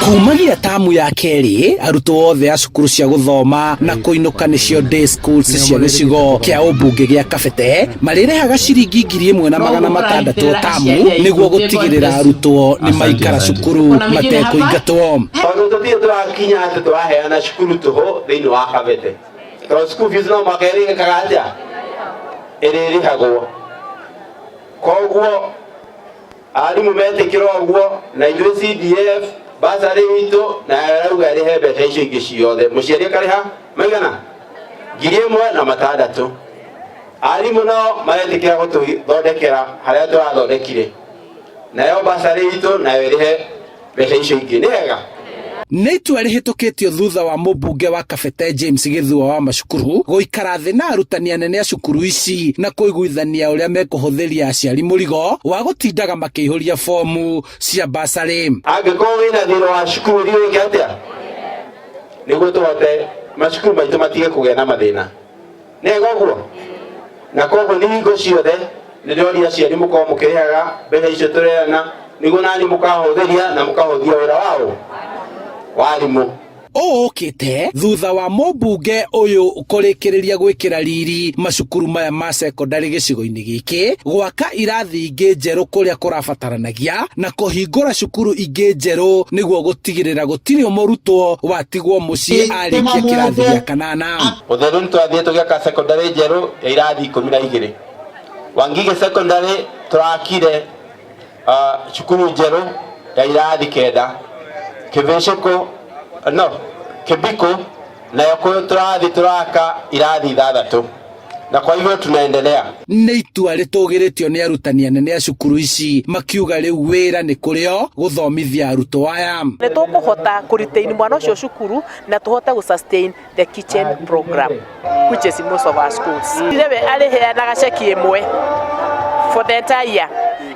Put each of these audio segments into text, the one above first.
Kumagia tamu ya kerĩ, arutwo othe a cukuru cia gũthoma na kũinũka nĩcio day schools cia gĩcigo kĩa ũmbunge gĩa Kabete marĩrĩhaga ciringi 1600 tamu nĩguo gũtigĩrĩra arutwo nĩ maikara cukuru matekũingatwo. Tondũ tũtirĩ tũrakinya atĩ tũraheana cukuru tũhũ thĩinĩ wa Kabete, tondũ school fees no mũhaka ĩrĩhĩkaga atĩa, ĩrĩrĩhagwo. Koguo arimũ metĩkĩra ũguo na ithuĩ CDF basarĩ itũ na arauga ĩrĩhe mbeca icio ingĩ ciothe, mũciari akarĩha maigana 1600. Arimũ nao maretĩkĩra gũtũthondekera harĩa tũrathondekire, nayo basarĩ itũ nayo ĩrĩhe mbeca icio ingĩ. Nĩ wega. Nĩ itua rĩhĩtũkĩtio thutha wa mũmbunge wa Kabete James Gĩthua wa macukuru gũikara thĩ na arutani anene a cukuru ici na kũiguithania ũrĩa mekũhũthĩria aciari mũrigo wa gũtindaga makĩihũria fomu cia basarĩ. Angĩkorwo wĩna thirĩ wa cukuru thiĩ wĩke atĩa nĩguo tũhote macukuru maitũ matige kũgĩa na mathĩna. Nĩ wega ũguo? Na koguo nĩ hingo ciothe nĩ ndĩroria aciari mũkorwo mũkĩrĩhaga mbeca icio tũrerana nĩguo nanyu mũkahũthĩria na mũkahũthia wĩra wao wa arimũ. Ũũ ũkĩte thutha wa mũmbunge ũyũ kũrĩkĩrĩria gwĩkĩra riri macukuru maya ma cekondarĩ gĩcigo-inĩ gĩkĩ, gwaka irathi ingĩ njerũ kũrĩa kũrabataranagia na kũhingũra cukuru ingĩ njerũ nĩguo gũtigĩrĩra gũtirĩ mũrutwo watigwo mũciĩ arĩkia kĩrathi gĩa kanana. Ũtheru nĩ twathiĩ tũgĩaka cekondarĩ njerũ ya irathi 12. Wangige Secondary tũrakire cukuru njerũ ya irathi 9. Kĩbĩcĩkũ, no, Kĩbikũ nayo tũrathiĩ tũraka irathi 6. Na kwa hivyo tunaendelea. Nĩ itua rĩtũgĩrĩtio nĩ arutani anene a cukuru ici makiuga rĩu wĩra nĩ kũrĩ o gũthomithia arutwo aya. Nĩ tũkũhota kũ-retain mwana ũcio cukuru na tũhote gũ sustain the kitchen program which is in most of our schools. Rewe arĩheanaga ceki ĩmwe for the entire year.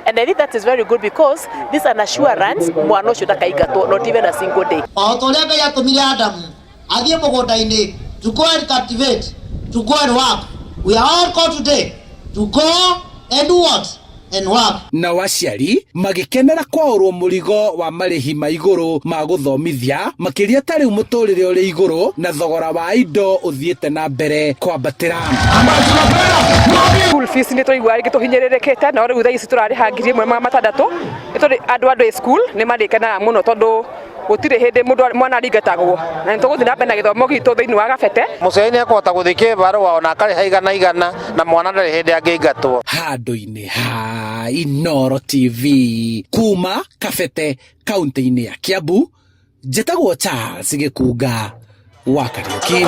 And I think that is very good because this an assurance mwana ũcio ndakaingatwo not even a single day. O ta ũrĩa Ngai atũmire Adamu athiĩ mũgũnda-inĩ to go and cultivate, to go and work. We are all called today to go and do what? And work. Nao aciari magĩkenera kwaũrwo mũrigo wa marĩhi ma igũrũ ma gũthomithia makĩria ta rĩu mũtũrĩre ũrĩ igũrũ na thogora wa indo ũthiĩte na mbere kwambatĩra. School fees nĩ tũraigua rĩngĩ tũhinyĩrĩrĩkĩte, no rĩu thaa ici tũrarĩha 1600. Nĩ tondũ andũ a day school nĩ marĩkenaga mũno tondũ gũtirĩ hĩndĩ mũndũ mwana aringatagwo, na nĩ tũgũthiĩ na mbere na gĩthomo gitũ thĩinĩ wa Kabete. Mũciari nĩ ekũhota gũthiĩ kĩbarũa ona akarĩha igana igana na mwana ndarĩ hĩndĩ angĩingatwo. Handũ-inĩ ha Inooro TV kuma Kabete kaunti-inĩ ya Kiambu, njĩtagwo Charles Gĩkunga wa Kariũki.